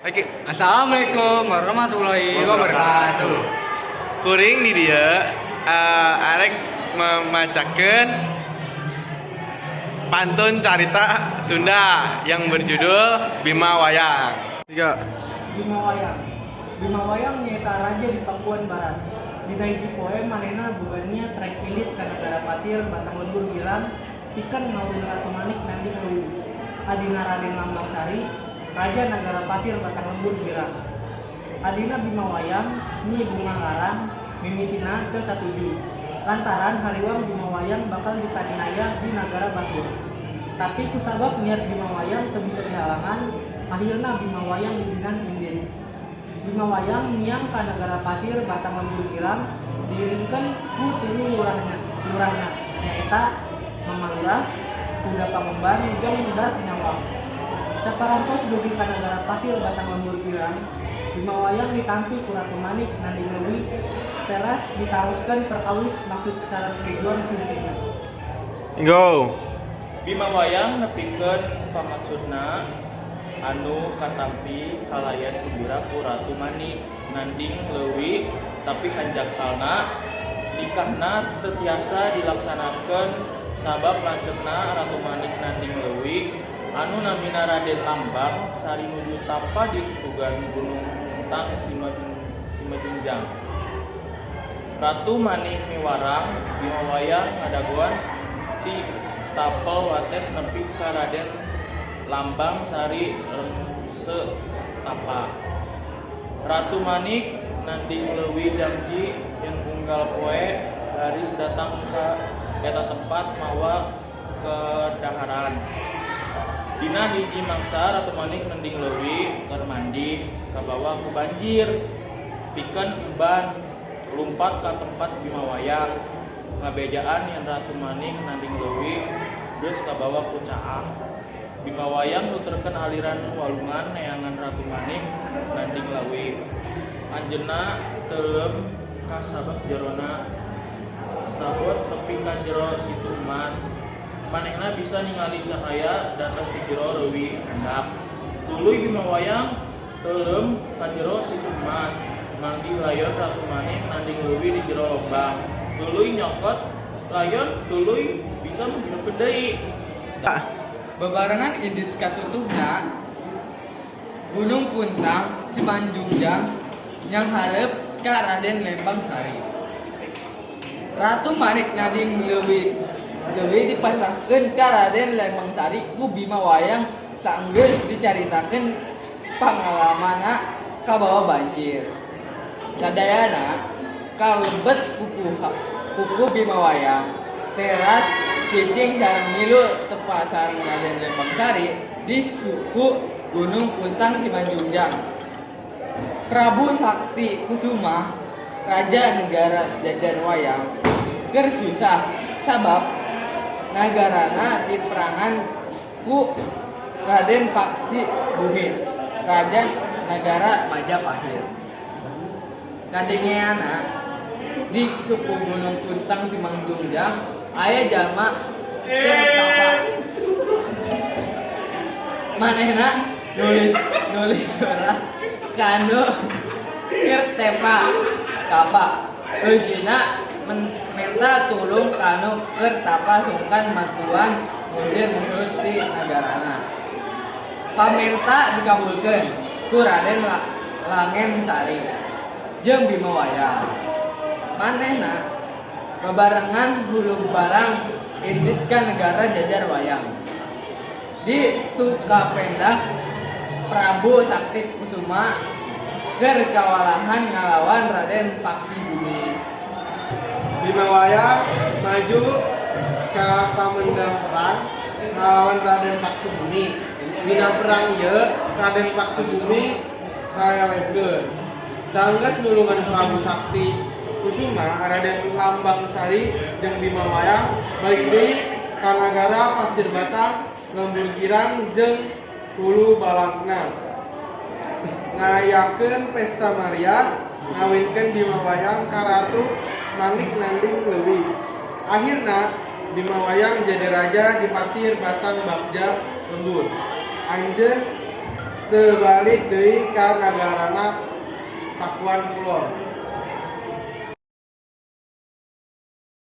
Oke. Assalamualaikum warahmatullahi wabarakatuh. Kuring di dieu arek memacakeun pantun carita Sunda yang berjudul Bima Wayang. Tiga. Bima Wayang. Bima Wayang nyaeta raja di Pakuan Barat. Dina hiji poe manehna boga niat rek indit ka negara pasir Batang Lembur Girang pikeun ngawin Ratu Manik Nanding Leuwi. Adina Raden Lambang Sari, raja negara pasir Batang Lembur Girang. Adina Bima Wayang, Nyi Bunga Larang, mimitina teu satuju. Lantaran hariwang Bima Wayang bakal dikaniaya di nagara batur. Tapi kusabab niat Bima Wayang teu bisa dihalangan, akhirna Bima Wayang diidinan indit. Bima Wayang miang ka nagara pasir Batang Lembur Girang diiringkeun ku tilu lurahnya, lurahna nyaeta Mama Lurah, Kuda Pangemban, jeung Dark Nyawa. Saparantos dugi ka nagara pasir Batang Lembur Girang, Bima Wayang ditampi ku Ratu Manik Nanding Leuwi teras ditaroskeun perkawis maksud sareng tujuan sumpingna. Go. Bima Wayang nepikeun pamaksudna anu katampi kalayan gembira ku Ratu Manik Nanding Leuwi, tapi hanjakalna nikahna teu tiasa dilaksanakeun sabab lanceukna Ratu Manik Nanding Leuwi anu namina Raden Lambang Sari nuju tapa di tutugan Gunung Puntang Simajungjang. Ratu Manik miwarang Bima Wayang ngadagoan ti tapel wates nepi ka Raden Lambang Sari rengse tapa. Ratu Manik Nanding Leuwi janji yen unggal poe baris datang ka eta tempat mawa kedaharan. Dina hiji mangsa Ratu Manik Nanding Leuwi keur mandi kabawa ku banjir pikeun emban lumpat ka tempat Bima Wayang ngabejaan yen Ratu Manik Nanding Leuwi geus kabawa ku caang. Bima Wayang nuturkeun aliran walungan neangan Ratu Manik Nanding Leuwi. Anjeunna teuleum kasabab jerona sabot tepi ka jero Situ Emas. Manehna bisa ningali cahaya datang ti jero leuwi handap. Tuluy Bima Wayang teuleum ka jero Situ Emas, manggih layon Ratu Manik Nanding Leuwi di jero lombang. Tuluy nyokot layon, tuluy bisa menghidupkeun deui. Babarengan indit katutubna Gunung Puntang Simanjungjang nyanghareup ka Raden Lembang Sari. Ratu Manik Nanding Leuwi Leuwi dipasrahkeun ka Raden Lembang Sari ku Bima Wayang saenggeus dicaritakeun pangalamanna kabawa banjir. Sadayana kalebet pupuhu Bima Wayang teras cicing sareng milu tepa sareng Raden Lembang Sari di suku Gunung Puntang Simanjungjang. Prabu Sakti Kusuma, raja negara Jajar Wayang, keur susah sabab nagarana diperangan ku Raden Paksi Bumi, raja negara Majapahit. Kadengeanana di suku Gunung Puntang Simanjungjang aya jalma keur tapa. Manehna nulis nulis surat kanu keur tepa tapa. Eusina menta tulung kanu keur tapa sungkan mantuan ngusir musuh ti nagarana. Pamenta dikabulkeun ku Raden Langen Sari jeung Bima Wayang. Manehna babarengan hulu balang indit ka negara Jajar Wayang. Di Tukapendak Prabu Sakti Kusuma keur kawalahan ngalawan Raden Paksi Bumi. Bima Wayang maju ka pamendang perang ngalawan Raden Paksi Bumi. Dina perang ieu Raden Paksi Bumi kaelehkeun. Sanggeus nulungan Prabu Sakti Kusuma, Raden Lambang Sari jeung Bima Wayang balik deui ka nagara Pasir Batang Lembur Girang jeung Hulu Balangna. Ngayakeun pesta meriah ngawinkeun Bima Wayang ka Ratu Manik Nanding Leuwi. Akhirna Bima Wayang jadi raja di Pasir Batang Bagja Lembur. Anjeun Teu balik deui ka nagarana Pakuan Kulon.